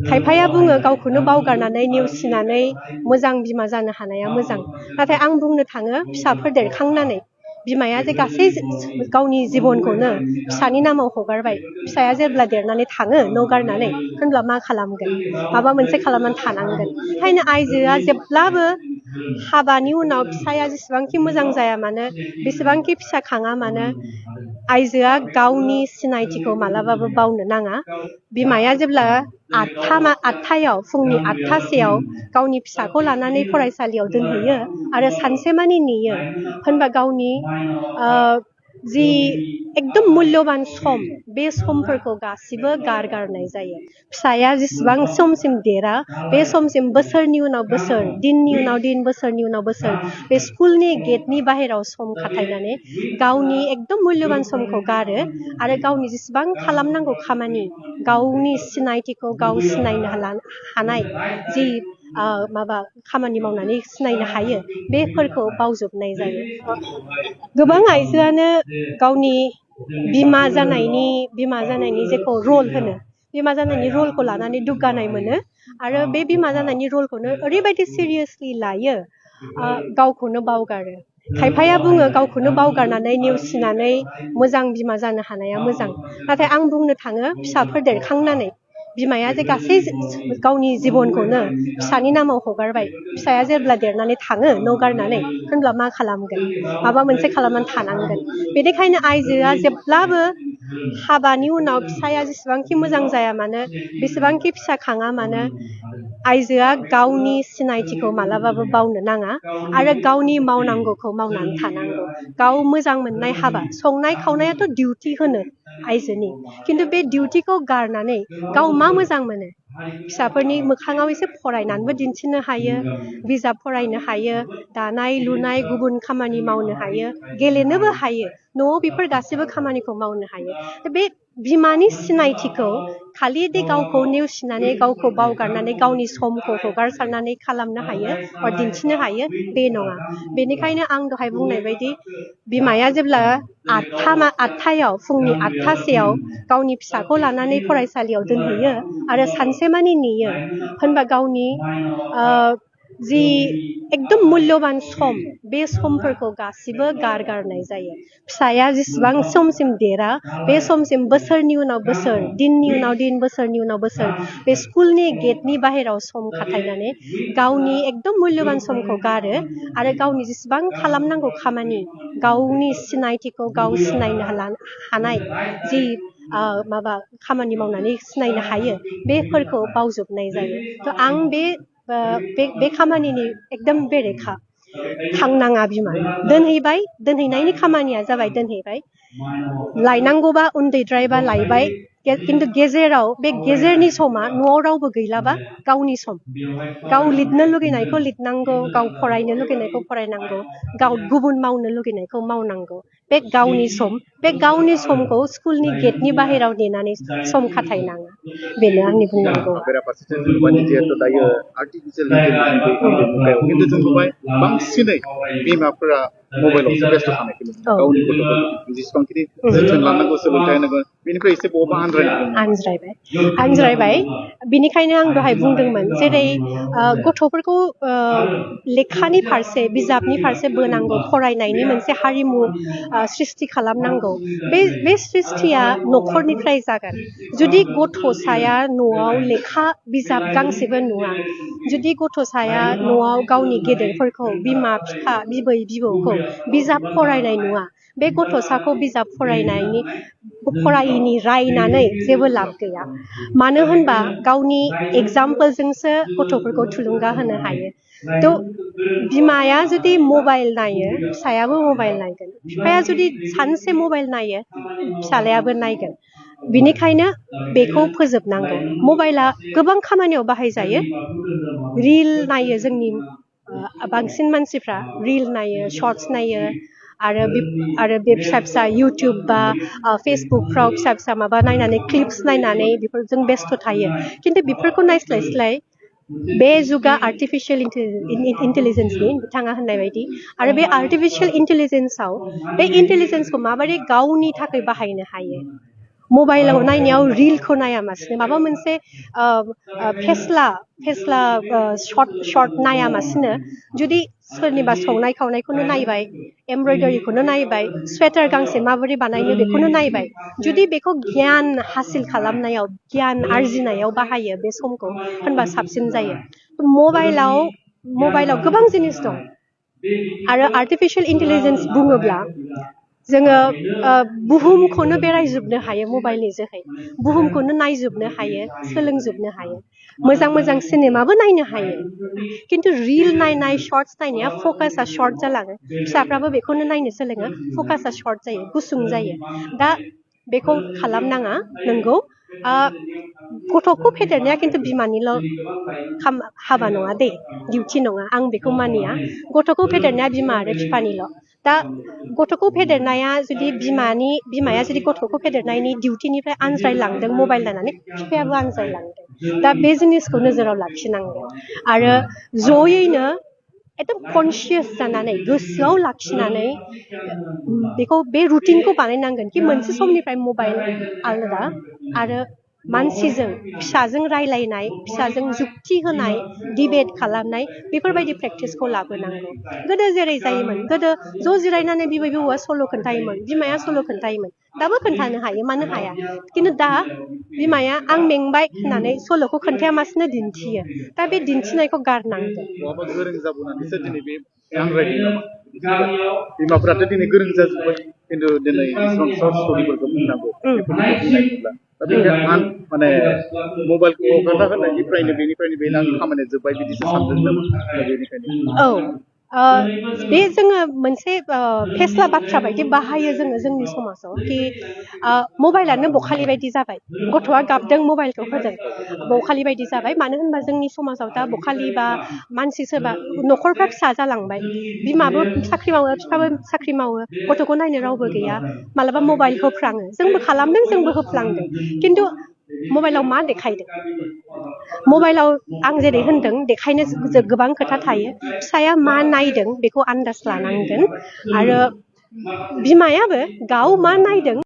खायफाया बुङो गावखौनो बावगारनानै नेवसिनानै मोजां बिमा जानो हानाया मोजां नाथाय आं बुंनो थाङो फिसाफोर देरखांनानै बिमाया जे गासै गावनि जिबनखौनो फिसानि नामाव हगारबाय फिसाया जेब्ला देरनानै थाङो न' गारनानै होनब्ला मा खालामगोन माबा मोनसे खालामनानै थानांगोन ओंखायनो आइजोआ जेब्लाबो हाबानि उनाव फिसाया जेसेबांखि मोजां जाया मानो बेसेबांखि फिसा खाङा मानो आइजोआ गावनि सिनायथिखौ मालाबाबो बावनो नाङा बिमाया जेब्ला आठथायाव फुंनि 8थासेयाव गावनि फिसाखौ लानानै फरायसालियाव दोनहैयो आरो सानसेमानि नेयो होनबा गावनि जि एकदम मूल्यबान सम बे समफोरखौ गासिबो गारनाय जायो फिसाया जेसेबां समसिम देरा बे समसिम बोसोरनि उनाव बोसोर दिननि उनाव दिन बोसोरनि उनाव बोसोर बे स्कुलनि गेटनि बाहेराव सम खाथायनानै गावनि एकदम मूल्यबान समखौ गारो आरो गावनि जेसेबां खालामनांगौ खामानि गावनि सिनायथिखौ गाव सिनायनो हानाय जि माबा खामानि मावनानै सिनायनो हायो बेफोरखौ बावजोबनाय जायो गोबां आइजोआनो गावनि बिमा जानायनि जेखौ रल होनो बिमा जानायनि रलखौ लानानै दुग्गानाय मोनो आरो बे बिमा जानायनि रलखौनो ओरैबायदि सिरियासलि लायो गावखौनो बावगारो खायफाया बुङो गावखौनो बावगारनानै नेवसिनानै मोजां बिमा जानो हानाया मोजां नाथाय आं बुंनो थाङो फिसाफोर देरखांनानै बिमाया जे गासै गावनि जिबनखौनो फिसानि नामाव हगारबाय फिसाया जेब्ला देरनानै थाङो न' गारनानै होनब्ला मा खालामगोन माबा मोनसे खालामनानै थानांगोन बेनिखायनो आइजोआ जेब्लाबो हाबानि उनाव फिसाया जेसेबांखि मोजां जाया मानो बेसेबांखि फिसा खाङा मानो आइजोआ गावनि सिनायथिखौ मालाबाबो बावनो नाङा आरो गावनि मावनांगौखौ मावनानै थानांगौ गाव मोजां मोननाय हाबा संनाय खावनायाथ' डिउटि होनो आइजोनि खिन्थु बे डिउटिखौ गारनानै गाव मा मोजां मोनो फिसाफोरनि मोखाङाव एसे फरायनानैबो दिन्थिनो हायो बिजाब फरायनो हायो दानाय लुनाय गुबुन खामानि मावनो हायो गेलेनोबो हायो न'आव बेफोर गासैबो खामानिखौ मावनो हायो बे बिमानि सिनायथिखौ खालि दे गावखौ नेवसिनानै गावखौ बावगारनानै गावनि समखौ हगारसारनानै खालामनो हायो बा दिन्थिनो हायो बे नङा बेनिखायनो आं दहाय बुंनाय बायदि बिमाया जेब्ला आठथायाव फुंनि 8थासेयाव गावनि फिसाखौ लानानै फरायसालियाव दोनहैयो आरो सानसेमानि नेयो होनबा गावनि जि एकदम मूल्यबान सम बे समफोरखौ गासिबो गारनाय जायो फिसाया जेसेबां समसिम देरा बे समसिम बोसोरनि उनाव बोसोर दिननि उनाव दिन बोसोरनि उनाव बोसोर बे स्कुलनि गेटनि बाहेराव सम खाथायनानै गावनि एकदम मूल्यबान समखौ गारो आरो गावनि जेसेबां खालामनांगौ खामानि गावनि सिनायथिखौ गाव सिनायनो हानाय जि माबा खामानि मावनानै सिनायनो हायो बेफोरखौ बावजोबनाय जायो थ' आं बे खामानिनि एकदम बेरेखा थांनाङा बिमा दोनहैनायनि खामानिया जाबाय दोनहैबाय लायनांगौबा उन्दैद्रायबा लायबाय खिन्थु गेजेराव बे गेजेरनि समा न'आव रावबो गैलाबा गावनि सम गाव लिरनो लुगैनायखौ लिरनांगौ गाव फरायनो लुगैनायखौ फरायनांगौ गाव गुबुन मावनो लुगैनायखौ मावनांगौ बे गावनि सम बे गावनि समखौ स्कुलनि गेटनि बाहेराव नेनानै सम खाथायनाङा बेनो आंनि बुंनांगौ बेराफारसेथिं जों नुबाय जिहेतु दायो आर्टिफिशियेल इन्टेलिजेन्स मुगायाव खिन्थु जों नुबाय बांसिनै बिमाफोरा मबाइलावसो बेस्थ' थानायखौ नुयो गावनि गथ'फोरखौ जेसेबांखिनि जोथोन लानांगौ सोलोंथाइ होनांगौ बेनिफ्राय एसे बबा आनज्रायबाय बिनिखायनो आं दहाय बुंदोंमोन जेरै गथ'फोरखौ लेखानि फारसे बिजाबनि फारसे बोनांगौ फरायनायनि मोनसे हारिमु सृष्टि खालामनांगौ बे सृष्टिया न'खरनिफ्राय जागोन जुदि गथ'साया न'आव लेखा बिजाब गांसेबो नुवा जुदि गथ'साया न'आव गावनि गेदेरफोरखौ बिमा बिफा बिबै बिबौखौ बिजाब फरायनाय नुवा बे गथ'साखौ बिजाब फरायिनि रायनानै जेबो लाब गैया मानो होनबा गावनि एगजामपोलजोंसो गथ'फोरखौ थुलुंगा होनो हायो थ' बिमाया जुदि मबाइल नायो फिसायाबो मबाइल नायगोन बिफाया जुदि सानसे मबाइल नायो फिसालायाबो नायगोन बिनिखायनो बेखौ फोजोबनांगौ मबाइला गोबां खामानियाव बाहायजायो रिल नायो जोंनि बांसिन मानसिफ्रा रिल नायो शर्टस नायो आरो बे फिसा फिसा इउटिउब बा फेसबुकफ्राव फिसा फिसा माबा नायनानै क्लिप्स नायनानै बेफोरजों बेस्थ' थायो खिन्थु बेफोरखौ नायस्लाय बे जुगा आर्टिफिशियेल इन्टेलिजेन्सनि बिथाङा होननाय बायदि आरो बे आर्टिफिशियेल इन्टेलिजेन्सखौ माबोरै गावनि थाखाय बाहायनो हायो मबाइलाव नायनायाव रिलखौ नायामासिनो माबा मोनसे फेस्ला शर्ट नायामासिनो जुदि सोरनिबा संनाय खावनायखौनो नायबाय एमब्रयडारिखौनो नायबाय स्वेटार गांसे माबोरै बानायनो बेखौनो नायबाय जुदि बेखौ गियान हासिल खालामनायाव गियान आरजिनायाव बाहायो बे समखौ होनबा साबसिन जायो मबाइलाव गोबां जिनिस दं आरो आर्टिफिशियेल इंटेलिजेंस बुङोब्ला जोङो बुहुमखौनो बेरायजोबनो हायो मबाइलनि जोहै बुहुमखौनो नायजोबनो हायो सोलोंजोबनो हायो मोजां सिनेमाबो नायनो हायो किन्तु रिल नायनाय शर्ट्स नायनाया फकासआ शर्ट जालाङो फिसाफ्राबो बेखौनो नायनो सोलोङो फकासआ शर्ट जायो गुसुं जायो दा बेखौ खालामनाङा नंगौ गथ'खौ फेदेरनाया किन्तु बिमानिल' हाबा नङा दे डिउटि नङा आं बेखौ मानिया गथ'खौ फेदेरनाया बिमा आरो बिफानिल' दा गथ'खौ फेदेरनाया जुदि बिमाया जुदि गथ'खौ फेदेरनायनि डिउटिनिफ्राय आनज्रायलांदों मबाइल नायनानै बिफायाबो आनज्रायलांदों दा बे जिनिसखौ नोजोराव लाखिनांगौ आरो जयैनो एकदम कनसियास जानानै गोसोआव लाखिनानै बेखौ बे रुटिनखौ बानायनांगोन कि मोनसे समनिफ्राय मबाइल आलादा आरो मानसिजों फिसाजों रायलायनाय फिसाजों जुक्ति होनाय डिबेट खालामनाय बेफोरबायदि प्रेक्टिसखौ लाबोनांगौ गोदो जेरै जायोमोन गोदो ज' जिरायनानै बिबै बिबौआ सल' खोन्थायोमोन बिमाया सल' खोन्थायोमोन दाबो खोन्थानो हायो मानो हाया किन्तु दा बिमाया आं मेंबाय होननानै सल'खौ खोन्थायामासिनो दिन्थियो दा बे दिन्थिनायखौ गारनांगौ बहाबा गोरों जाबोनानैसो दिनै बे आनज्रायदों नामा बिमाफ्राथ' दिनै गोरों जाजोब्बाय किन्तु दिनै इसिबां सर्ट स्ट'रिफोरखौ बुंनांगौ बेफोरखौ माने मबाइलखौ हगारना होनायनिफ्रायनो बेनिफ्रायनो आंनि खामानिया जोब्बाय बिदिसो सानदों नामा बेनिखायनो बे जोङो मोनसे फेस्ला बाथ्रा बायदि बाहायो जोंनि समाजाव कि मबाइलानो बखालि बायदि जाबाय गथ'आ गाबदों मबाइलखौ होदों बखालि बायदि जाबाय मानो होनबा जोंनि समाजाव दा बखालि बा मानसि सोरबा न'खरफ्रा फिसा जालांबाय बिमाबो साख्रि मावो बिफाबो साख्रि मावो गथ'खौ नायनो रावबो गैया मालाबा मबाइल होफ्लाङो जोंबो खालामदों जोंबो होफ्लांदों किन्तु मबाइलाव मा देखायदों मबाइलाव आं जेरै होनदों देखायनो गोबां खोथा थायो फिसाया मा नायदों बेखौ आन्दाज लानांगोन आरो बिमायाबो गाव मा नायदों